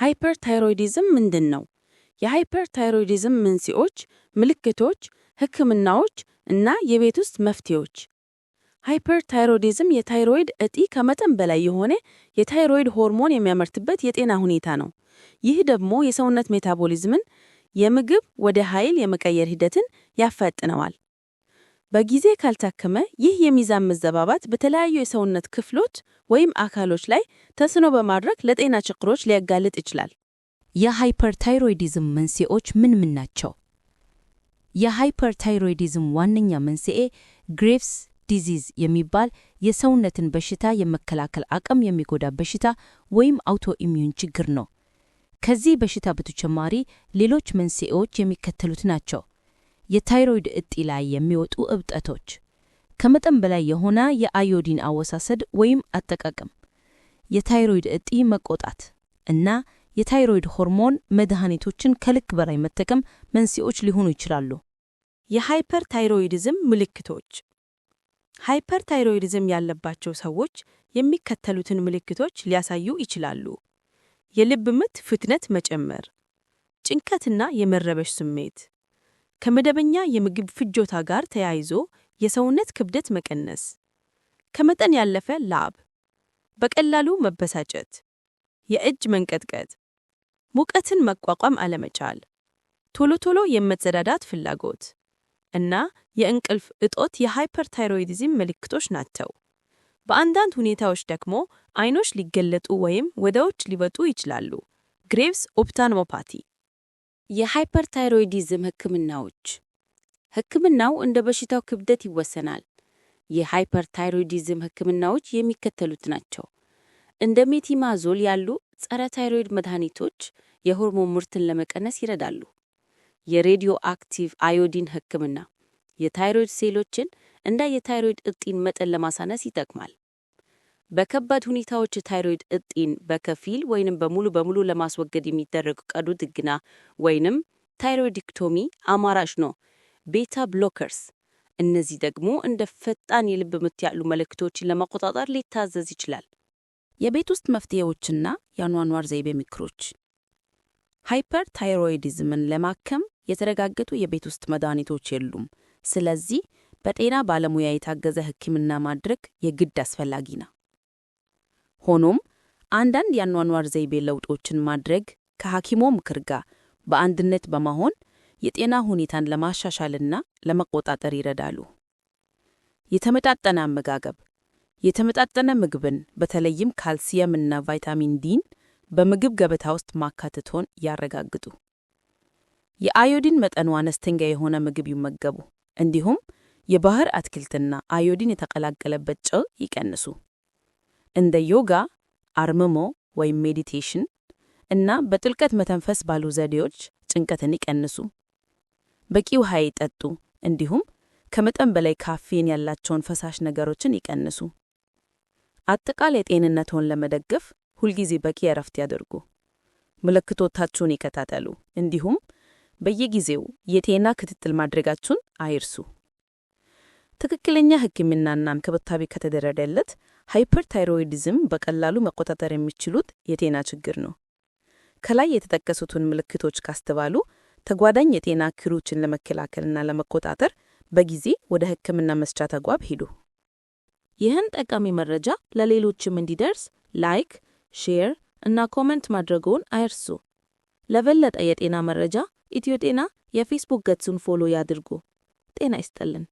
Hyperthyroidism ምንድን ነው? የ hyperthyroidism መንስኤዎች፣ ምልክቶች፣ ሕክምናዎች እና የቤት ውስጥ መፍትሄዎች። Hyperthyroidism የታይሮይድ እጢ ከመጠን በላይ የሆነ የታይሮይድ ሆርሞን የሚያመርትበት የጤና ሁኔታ ነው። ይህ ደግሞ የሰውነት metabolism ን፣ የምግብ ወደ ኃይል የመቀየር ሂደትን ያፋጥነዋል። በጊዜ ካልታከመ ይህ የሚዛን መዛባት በተለያዩ የሰውነት ክፍሎች ወይም አካሎች ላይ ተጽዕኖ በማድረግ ለጤና ችግሮች ሊያጋልጥ ይችላል። የ hyperthyroidism መንስኤዎች ምን ምን ናቸው? የ hyperthyroidism ዋነኛ መንስኤ Graves' disease የሚባል የሰውነትን በሽታ የመከላከል አቅም የሚጎዳ በሽታ ወይም autoimmune ችግር ነው። ከዚህ በሽታ በተጨማሪ ሌሎች መንስኤዎች የሚከተሉት ናቸው። የታይሮይድ እጢ ላይ የሚወጡ እብጠቶች፣ ከመጠን በላይ የሆነ የአዮዲን አወሳሰድ ወይም አጠቃቀም፣ የታይሮይድ እጢ መቆጣት እና የታይሮይድ ሆርሞን መድኃኒቶችን ከልክ በላይ መጠቀም መንስኤዎች ሊሆኑ ይችላሉ። የ hyperthyroidism ምልክቶች። Hyperthyroidism ያለባቸው ሰዎች የሚከተሉትን ምልክቶች ሊያሳዩ ይችላሉ። የልብ ምት ፍጥነት መጨመር፣ ጭንቀትና የመረበሽ ስሜት፣ ከመደበኛ የምግብ ፍጆታ ጋር ተያይዞ የሰውነት ክብደት መቀነስ፣ ከመጠን ያለፈ ላብ፣ በቀላሉ መበሳጨት፣ የእጅ መንቀጥቀጥ፣ ሙቀትን መቋቋም አለመቻል፣ ቶሎ ቶሎ የመጸዳዳት ፍላጎት እና የእንቅልፍ እጦት የ hyperthyroidism ምልክቶች ናቸው። በአንዳንድ ሁኔታዎች ደግሞ አይኖች ሊገለጡ ወይም ወደ ውጭ ሊወጡ ይችላሉ። Graves' ophthalmopathy። የ hyperthyroidism ህክምናዎች። ህክምናው እንደ በሽታው ክብደት ይወሰናል። የ hyperthyroidism ህክምናዎች የሚከተሉት ናቸው። እንደ methimazole ያሉ ጸረ ታይሮይድ መድኃኒቶች የሆርሞን ምርትን ለመቀነስ ይረዳሉ። የ radioactive iodine ህክምና የታይሮይድ ሴሎችን እና የታይሮይድ እጢን መጠን ለማሳነስ ይጠቅማል። በከባድ ሁኔታዎች የታይሮይድ እጢን በከፊል ወይንም በሙሉ በሙሉ ለማስወገድ የሚደረግ ቀዶ ጥገና ወይንም thyroidectomy አማራጭ ነው። Beta blockers፣ እነዚህ ደግሞ እንደ ፈጣን የልብ ምት ያሉ ምልክቶችን ለመቆጣጠር ሊታዘዝ ይችላል። የቤት ውስጥ መፍትሄዎችና የአኗኗር ዘይቤ ምክሮች። Hyperthyroidism ን ለማከም የተረጋገጡ የቤት ውስጥ መድኃኒቶች የሉም። ስለዚህ በጤና ባለሙያ የታገዘ ሕክምና ማድረግ የግድ አስፈላጊ ነው። ሆኖም አንዳንድ የአኗኗር ዘይቤ ለውጦችን ማድረግ ከሐኪሞ ምክር ጋር በአንድነት በመሆን የጤና ሁኔታን ለማሻሻልና ለመቆጣጠር ይረዳሉ። የተመጣጠነ አመጋገብ። የተመጣጠነ ምግብን፣ በተለይም ካልሲየም እና ቫይታሚን ዲን በምግብ ገበታ ውስጥ ማካተቶን ያረጋግጡ። የአዮዲን መጠኑ አነስተኛ የሆነ ምግብ ይመገቡ። እንዲሁም የባህር አትክልትና አዮዲን የተቀላቀለበት ጨው ይቀንሱ። እንደ ዮጋ፣ አርምሞ ወይም meditation እና በጥልቀት መተንፈስ ባሉ ዘዴዎች ጭንቀትን ይቀንሱ። በቂ ውሃ ይጠጡ፣ እንዲሁም ከመጠን በላይ ካፌን ያላቸውን ፈሳሽ ነገሮችን ይቀንሱ። አጠቃላይ ጤንነትዎን ለመደገፍ ሁልጊዜ በቂ እረፍት ያድርጉ። ምልክቶቻችሁን ይከታተሉ፣ እንዲሁም በየጊዜው የጤና ክትትል ማድረጋችሁን አይርሱ። ትክክለኛ ሕክምናና እንክብካቤ ከተደረገለት hyperthyroidism በቀላሉ መቆጣጠር የሚችሉት የጤና ችግር ነው። ከላይ የተጠቀሱትን ምልክቶች ካስተዋሉ ተጓዳኝ የጤና እክሎችን ለመከላከልና ለመቆጣጠር በጊዜ ወደ ሕክምና መስጫ ተቋም ሂዱ። ይህን ጠቃሚ መረጃ ለሌሎችም እንዲደርስ like፣ share እና comment ማድረግዎን አይርሱ። ለበለጠ የጤና መረጃ ኢትዮ ጤና የፌስቡክ ገጹን follow ያድርጉ። ጤና ይስጥልን።